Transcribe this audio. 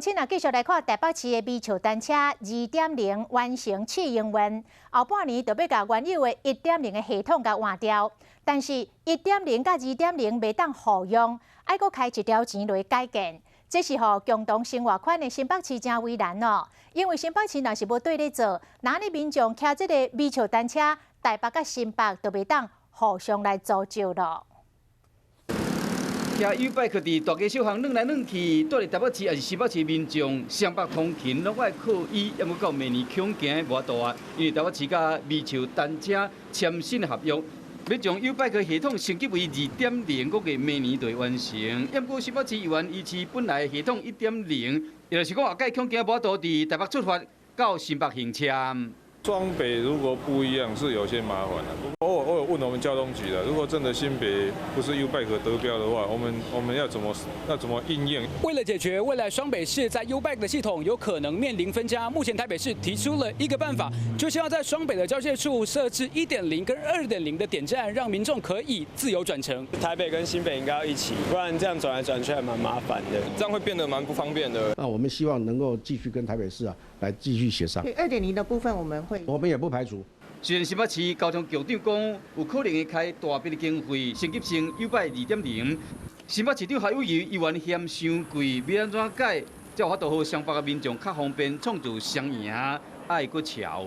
請啊，繼續來看台北市的微笑單車2.0完成試營運，後半年就欲共原有的1.0的系統共換掉。但是，1.0佮2.0袂當互用，愛閣開一條錢來改建。這是予共同生活圈的新北市誠為難哦，因為新北市若是無綴咧做，那呢民眾騎這个微笑單車，台北佮新北就袂當互相來租借囉。騎 YouBike 佇大街小巷轉來轉去，蹛佇台北市抑是新北市民眾雙北通勤攏愛靠伊，猶閣到明年恐驚無法度啊！因為台北市佮微笑單車簽新合約，欲將 YouBike 系統升級為2.0，估計明年就會完成。猶閣新北市猶原維持本來系統1.0，也就是講後蓋恐驚無法度佇台北出發到新北行車。雙北如果不一樣，是有些麻煩的。我有問我們交通局的，如果真的新北不是 YouBike 得標的話，我們要怎麼應用？為了解決未來雙北市在 YouBike 的系統有可能面臨分家，目前台北市提出了一個辦法，就是要在雙北的交界處設置1.0跟2.0的點站，讓民眾可以自由轉乘。台北跟新北應該要一起，不然這樣轉來轉去還蠻麻煩的，這樣會變得蠻不方便的。那我們希望能夠繼續跟台北市啊來繼續協商。2.0的部分我們會。我們也不排除。雖然新北市交通局長講有可能會開大筆的經費升級成 YouBike 2.0，新北市長侯友宜猶原嫌傷貴，欲按怎改，才有法度予雙北的民眾較方便，創造雙贏，愛閣撨。